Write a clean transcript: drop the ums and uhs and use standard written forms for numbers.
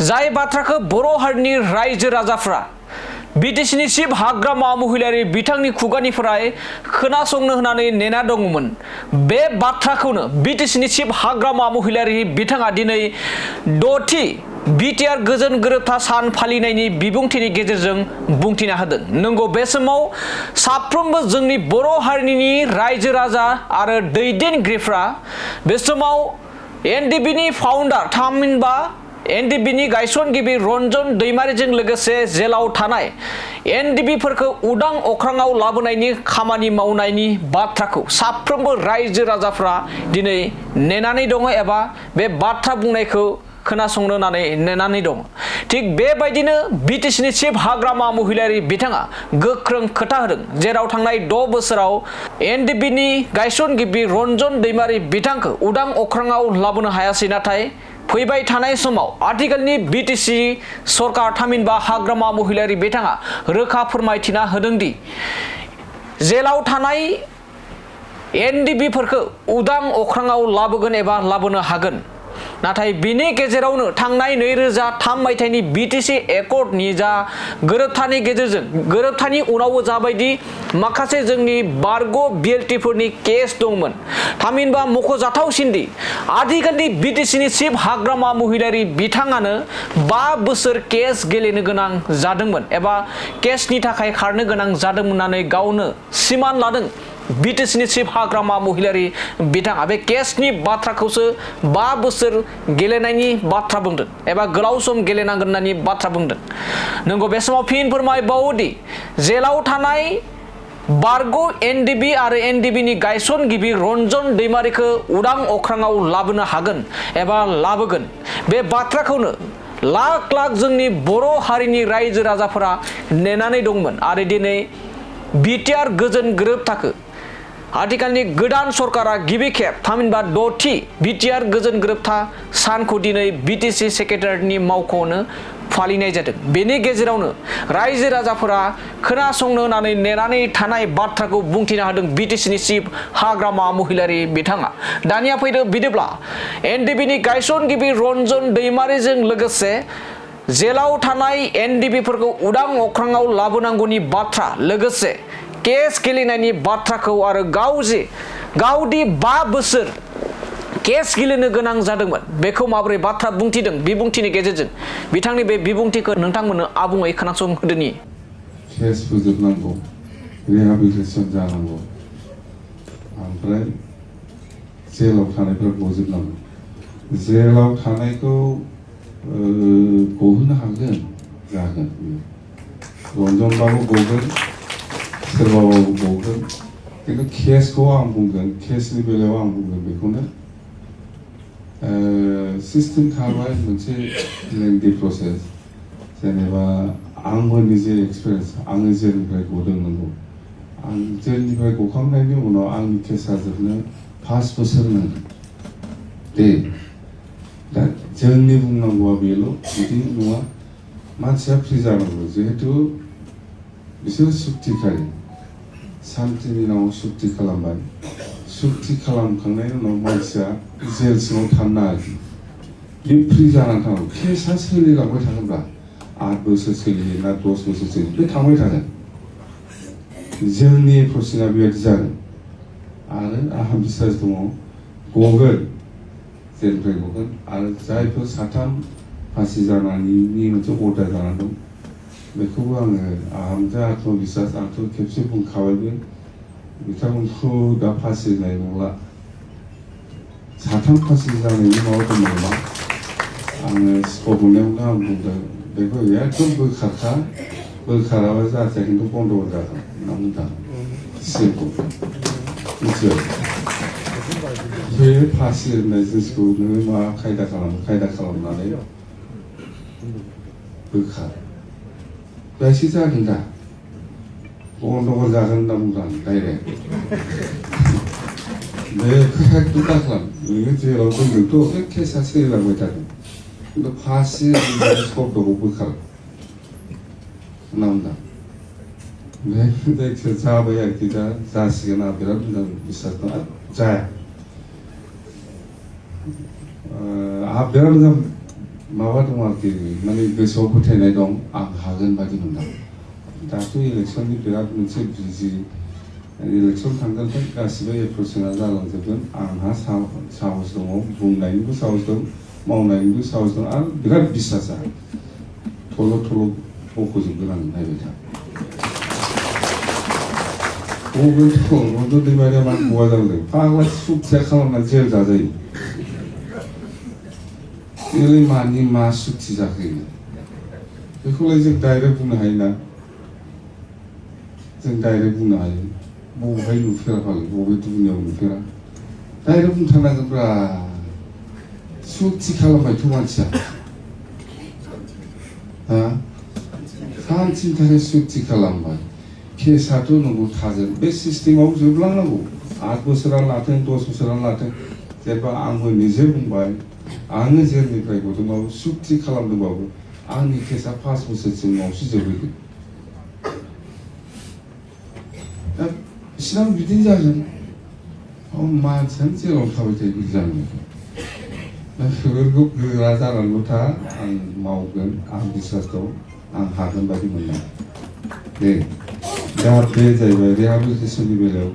जाय बाथ्राखौ बर' हारिनि रायजो राजाफ्रा बिटिसिनि चिफ हाग्रामा महिलारि बिथांनि खुगानिफ्राय खोनासंनो होननानै नेना दङमोन। बे बाथ्राखौनो बिटिसिनि चिफ हाग्रामा महिलारि बिथाङा दिनै 6थि बिटिआर गोजोन गोरोबथा सान फालिनायनि बिबुंथिनि गेजेरजों बुंथिना होदों। नंगौ, बे समाव साफ्रोमबो जोंनि बर' हारिनि रायजो राजा आरो दैदेनगिरिफ्रा बे समाव एनडिबिनि फाउन्डार थामहिनबा एनडिबिनि गायसनगिरि रन्जन दैमारिजों लोगोसे जेलाव थानाय एनडिबिफोरखौ उदां अख्राङाव लाबोनायनि खामानि मावनायनि बाथ्राखौ साफ्रोमबो रायजो राजाफ्रा दिनै नेनानै दङ एबा बे बाथ्रा बुंनायखौ खोनासंनो होननानै नेनानै दङ। थिग बेबायदिनो बिटिसिनि चिफ हाग्रामा महिलारि बिथाङा गोख्रों खोथा होदों, जेराव थांनाय 6 बोसोराव एनडिबिनि गायसनगिरि रन्जन दैमारि बिथांखौ उदां अख्राङाव लाबोनो हायासै, नाथाय फैबाय थानाय समाव आथिखालनि बिटिसि सरकार थामहिनबा हाग्रामा महिलारि बिथाङा रोखा फोरमायथिना होदोंदि जेलाव थानाय एनडिबिफोरखौ उदां अख्राङाव लाबोगोन एबा लाबोनो हागोन। नाथाय बिनि गेजेरावनो थांनाय 2003 मायथाइनि बिटिसि एकर्डनि जा गोरोबथानि गेजेरजों गोरोबथानि उनावबो जाबायदि माखासे जोंनि बारग' बिएलटिफोरनि केस दंमोन, थामहिनबा मख'जाथावसिनदि आथिखालनि बिटिसिनि चिफ हाग्रामा महिलारि बिथाङानो 5 बोसोर केस गेलेनो गोनां जादोंमोन एबा केसनि थाखाय खारनो गोनां जादोंमोन होननानै गावनो सिमान लादों। बिटिसिनि चिफ हाग्रामा महिलारि बिथाङा बे केसनि बाथ्राखौसो 5 बोसोर गेलेनायनि बाथ्रा बुंदों एबा गोलाव सम गेलेनांगोन होननानै बाथ्रा बुंदों। नंगौ, बे समाव फिन फोरमायबावोदि जेलाव थानाय बारग' एनडिबि आरो एनडिबिनि गायसनगिरि रन्जन दैमारिखौ उदां अख्राङाव लाबोनो हागोन एबा लाबोगोन। बे बाथ्राखौनो लाख लाख जोंनि बर' हारिनि रायजो राजाफोरा नेनानै दंमोन आरो दिनै बिटिआर गोजोन गोरोबथाखौ आथिखालनि गोदान सरकारा गिबि खेब थामहिनबा 6थि बिटिआर गोजोन गोरोबथा सानखौ दिनै बिटिसि सेक्रेटारिनि मावख'आवनो फालिनाय जादों। बेनि गेजेरावनो रायजो राजाफोरा खोनासंनो होननानै नेनानै थानाय बाथ्राखौ बुंथिना होदों बिटिसिनि चिफ हाग्रामा महिलारि बिथाङा। दानिया फैदो बिदिब्ला एनडिबिनि गायसनगिरि रन्जन दैमारिजों लोगोसे जेलाव थानाय एनडिबिफोरखौ उदां अख्राङाव लाबोनांगौनि बाथ्रा, लोगोसे केस गेलेनायनि बाथ्राखौ आरो गावदि 5 बोसोर केस गेलेनो गोनां जादोंमोन बेखौ माबोरै बाथ्रा बुंथिदों बिबुंथिनि गेजेरजों बिथांनि बे बिबुंथिखौ नोंथांमोननो आबुङै खोनासंहोदोनि। केस फोजोबनांगौ, रिहाबिलिटेसन जानांगौ, ओमफ्राय जेलाव थानायफ्रा गजोबनांगौ। जेलाव थानायखौ गहोनो हागोन, जागोन। रन्जनबाबो गगोन, सोरबाबाबो गगोन, खिन्थु केसखौ आं बुंगोन, केसनि बेलायाव आं बुंगोन बेखौनो सिस्टेम थाबाय मोनसे लेंथि प्रसेस। जेनेबा आंबो निजे एक्सपिरियेन्स, आङो जेलनिफ्राय गदों नंगौ। आं जेलनिफ्राय गखांनायनि उनाव आंनि केसा जोबनो 5 बोसोर नांगौ दे। दा जोंनि बुंनांगौआ बेल' बिदि नङा, मानसिया फ्रि जानांगौ। जिहेतु बिसोर सुक्तिखारि, सान्तिनि नामाव सुक्ति खालामबाय, सुक्ति खालामखांनायनि उनाव मानसिया जेल सिङाव थानो नाङाखै, बे फ्रि जानानै थानांगौ। केसा सोलिलांबाय थागोनब्ला 8 बोसोर सोलियो ना 10 बोसोर सोलियो, बे थांबाय थागोन। जोंनि प्रसिङा बेबायदि जागोन आरो आंहा बिसास दङ गगोन, जेलनिफ्राय गगोन। आरो जायफोर 3 फासि जानायनि मोनसे अर्डार जानानै दं बेखौबो आंहा मोनसे आत्मबिसास, आंथ' खेबसे बुंखाबायबो बिथांमोनखौ दा फासि होनाय नंला। 3 फासि जानायनि माबा दंमोन नामा, आङो स्पट मोननायावनो आं बुंदों बेखौ एकदम बोखाराबा जाहाथे खिन्थु बन्द' जागोन होनना बुंदों सिमखौ मिथिबाय। बे फासि होननाय जिनिसखौ नोङो मा खायदा खालामनानै बोखार, बेसे जागोन दा बन्द'बो जागोन होनना बुंदों आं डाइरेक्ट। बेखौ एकदम दा खालाम, नोङो जेराव दोनदोंथ' बे केसा सोलिलांबाय थागोन, खिन्थु फासि शब्दखौ बोखार होनना बुंदों। बे जायखिया जाबाय आरोखि, दा जासिगोन। आं बिराद मोजां बिसास दं, जाया। आंहा बिराद मोजां माबा दं आरोखि माने गोसोआव फोथायनाय दं आं हागोन बादि मोनदां दाथ' इलेक्सननि बिराद मोनसे बिजि इलेक्सन थांगोनथाय गासिबो एप्रोचना जालांजोबगोन आंहा साहस दङ बुंनायनिबो साहस दं मावनायनिबो साहस दं आरो बिराद बिसासा थल' बख'जोबगोन आं नायबाय था बबेथ' दैमारिया मा बहा जादों फाग्ला सुखिया खालामनानै जेल जाजायो बेलाय मानि मा सुक्ति जाखो बेखौलाय जों डाइरेक्ट बुंनो हायोना जों डाइरेक्ट बुंनो हायो बबेहाय नुफेरा फालाय बबे दुनियाव नुफेरा डाइरेक्ट बुंथारनांगोनब्रा सुक्ति खालामबायथ' मानसिया हा सानसेनि थाखाय सुक्ति खालामबाय केसाथ' नंगौ थागोन बे सिस्टेमाव जोबलांनांगौ 8 बोसोरानो लाथों 10 बोसोरानो लाथों जेनेबा आंबो निजे बुंबाय आङो जेलनिफ्राय गदोंबाबो सुक्ति खालामदोंबाबो आंनि केसा 5 बोसोरसिम उनावसो जोबहैगोन दा बिसिनाव बिदिनो जागोन मानसियानो जेराव थाबाय थायो बिदि जानो दा बेफोरखौ गोरा जानानैल' था आं मावगोन आं बिसास दं आं हागोन बायदि मोनदों दे दा बे जाहैबाय रिहाबिलिटेसननि बेलायाव